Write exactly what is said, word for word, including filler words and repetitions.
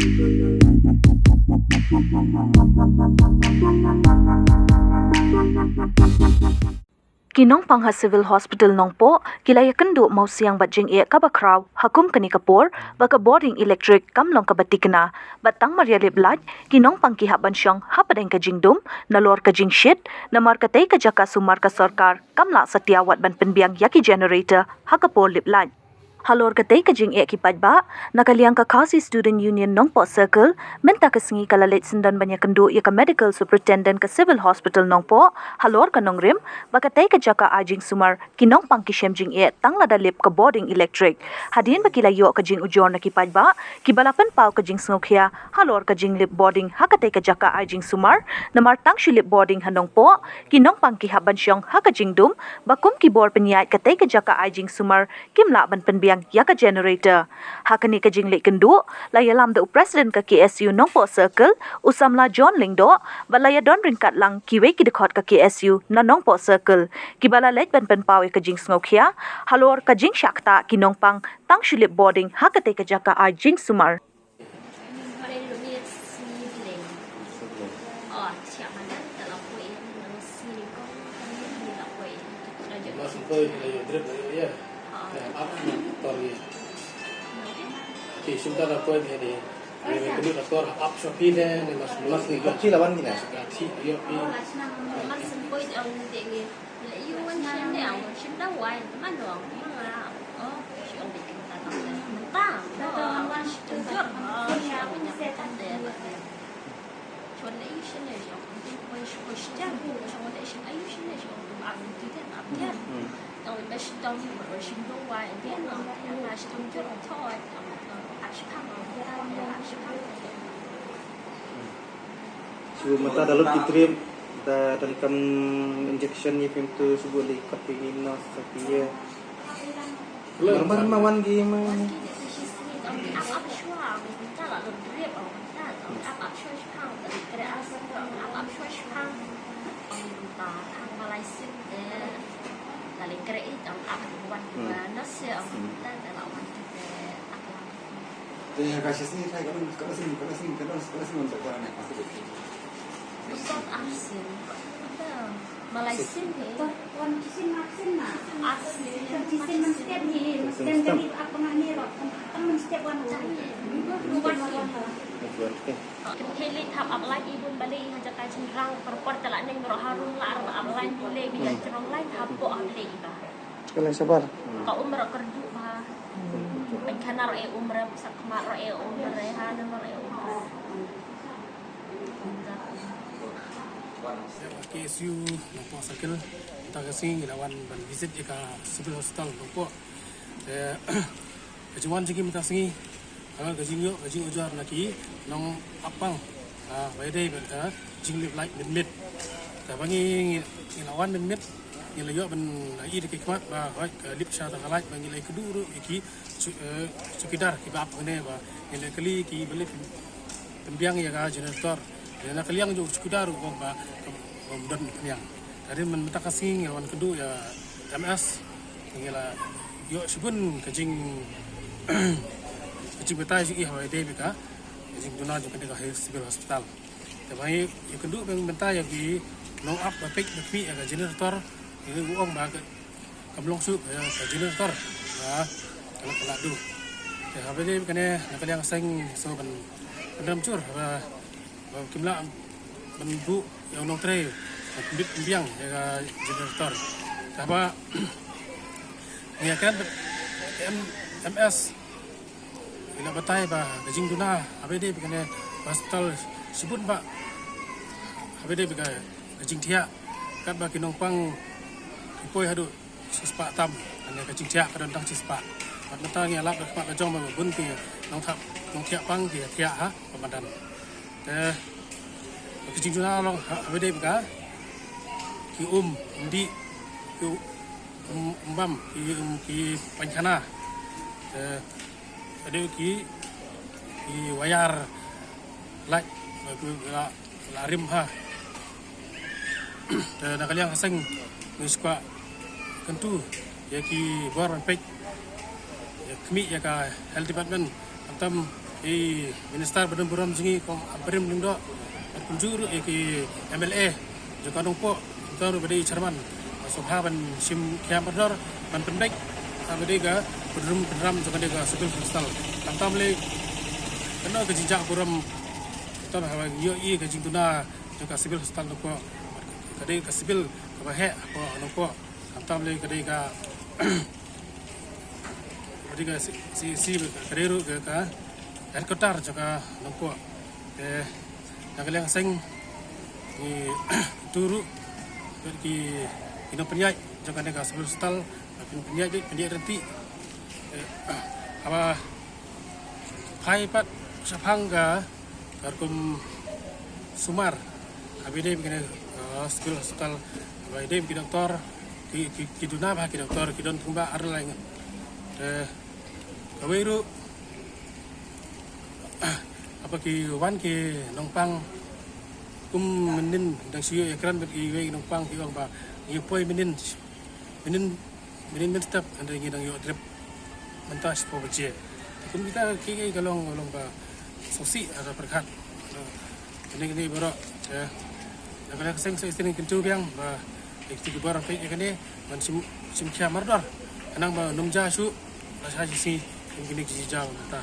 Ki nongpang ha Civil Hospital Nongpoh ki la ïakynduh mawsiang bad jingeh kaba khraw ha kum kane ka por ba ka bording electric kam long kaba tikna bad tang mar ïalip lait ki nongpang ki hap ban shong hapdeng ka jingdum nalor ka jingshit namar katei ka jaka sumar ka sorkar kam lah satia wat ban pynbiang ïa ki generator ha ka por lip lait. Halor katei ka jingeh ki paidbah, na ka liang ka Khasi Student Union Nongpoh Circle mynta ka sngi ka la leit syndon ban ïakynduh ïa ka Medical Superintendent ka Civil Hospital Nongpoh halor ka nongrim ba katei ka jaka ai jingsumar ki nongpang ki shem jingeh tang lada lip ka bording electric. Hadien ba ki la ïoh ka jingujor na ki paidbah kiba la pynpaw ka jingsngewkhia halor ka jinglip bording ha katei ka jaka ai jingsumar namar tang shu lip bording ha Nongpoh ki nongpang ki hap ban shong ha ka jingdum ba kum ki bor pynïaid katei ka jaka ai jingsumar kim lah ban pynbiang ïa ka generator. Ha kane ka jingleh kynduh la ïalam da u President ka K S U Nongpoh Circle u samla John Lyngdoh bad la ïadon ryngkat lang kiwei ki dkhot ka K S U na Nongpoh Circle kiba la leit ban pynpaw ïa ka jingsngewkhia halor ka jingshah ktah ki nongpang tang shu lip bording ha katei ka jaka ai jingsumar. Shu mynta da lut ki drip, da donkam injection, ïa phim tu shu buh lei kat ïa ki nurse sa ki ïa. Mar mar ma wan ki ma. Malai sin he. Wan jisim, jisim, jisim, jisim. Heli thap ap lai i bun balei ha jaka jingrang por por te la neng ro harum la ar ap lai ni le bi jrong lai hapoh ap lai ba. Kala sabar. Ka umra kerju ba. Pengkana ro e umra, sakma ro e umra, hana ro e umra. K S U Nongpoh Circle, mynta ka sngi ngi la wan ban visit ïa ka Civil Hospital Nongpoh. Te ka jingwan jong ngi mynta ka sngi, ka jingïoh ka jingujor na ki nongap pang, ah, ba ïadei bad ka jinglip lait mynmiet. Te ba ngi, ngi la wan mynmiet, ngi la ïoh ban ïohi da ki khmat ba hooid ka lip sha tang ka lait ba ngi la ïakynduh ruh ïa ki chu-, eh, chowkidar kiba ap hangne ba ngi la kylli kiba lip pynbiang ïa ka generator. Ïa na ka liang jong u chowkidar u ong ba kam don pynbiang. Hadien mynta ka sngi ngi la wan kynduh ïa M S, ngi la ïoh shibun ka jing, ka jingbatai jong i haba ïadei bad ka jingduna jong kane ka Civil Hospital. Te ba ngi ïakynduh bynta ïa ki nongap ba peit ba khmih ïa ka generator, ngi u ong ba ka kam long shuh ka generator. Ba ka la, ka la duh. Te haba ïadei bad kane na ka liang seng sngewbha ban, ban rem jur ba, ba kim lah ban buh ïa u nongtrei ban pynbit pynbiang ïa ka generator. Te haba ngi ïakren bad M-, M S, ngi la batai ba ka jingduna haba ïadei bad kane ka hospital shibun ba haba ïadei bad ka, ka jingthiah katba ki nongpang ki poi haduh shispah tam, hynrei ka jingthiah ka don tang shispah. Bad mynta ngi ïalap da ka khmat ka jong ba bun ki nongthiah, nongthiah pang ki thiah ha ba madan. Te ka jingduna long ha, haba ïadei bad ka, ki um, um dih, ki um, um bam, ki um, ki painkhana. Te ka dei ki, ki wire light ba ki la, la rim ha. Te na ka liang ka seng ngi shu kwah kyntu ïa ki bor ban peit, ïa khmih ïa ka health department, khamtam I Minister ba don burom jong ngi Kong Ampareen Lyngdoh, bad kumjuh ruh ïa ki M L A jong ka Nongpoh, kumta ruh ba dei i Chairman Sabha ban shim khia mardor ban pynbeit ha ba dei ka pynrum pynram jong ka dei ka Civil Hospital. Khamtam lei kano ka jingjah burom, khamtam haba ngi ïohi ka jingduna jong ka Civil Hospital Nongpoh, ka dei ka civil kaba heh hapoh Nongpoh. Khamtam lei ka dei ka, ka dei ka C- CHC, ka dei ruh ka, ka headquarter jong ka Nongpoh. Te na ka liang ka seng ngi tu ruh bad ki, ki nongpynïaid jong kane ka Civil Hospital, pynïaid, pynïaid ryntih. Te haba phai pat shaphang ka, ka rukom sumar, haba ïadei bad kane, uh, Civil Hospital, haba ïadei bad ki doktor, ki, ki, ki duna bha ki doktor, ki don tang ba ar lai ngut. Te kawei ruh, haba ki wan ki nongpang, kum mynnin dang shu ïakren bad kiwei ki nongpang, ki ong ba ngi poi mynnin, mynnin, mynnin mynstep, hynrei ngi dang ïoh drip mynta shiphew baje. Kum kita ki, ki ka long, ka long ba sngewsih, ah, pyrkhat. Kane, kane baroh, eh, na ka liang ka seng sa ïa sdang kyntu biang ba ïa kito ki bor peit ïa kane ban shim, shim khia mardor, khnang ba ym jia shuh lashai shi sngi kum kine ki jia mynta.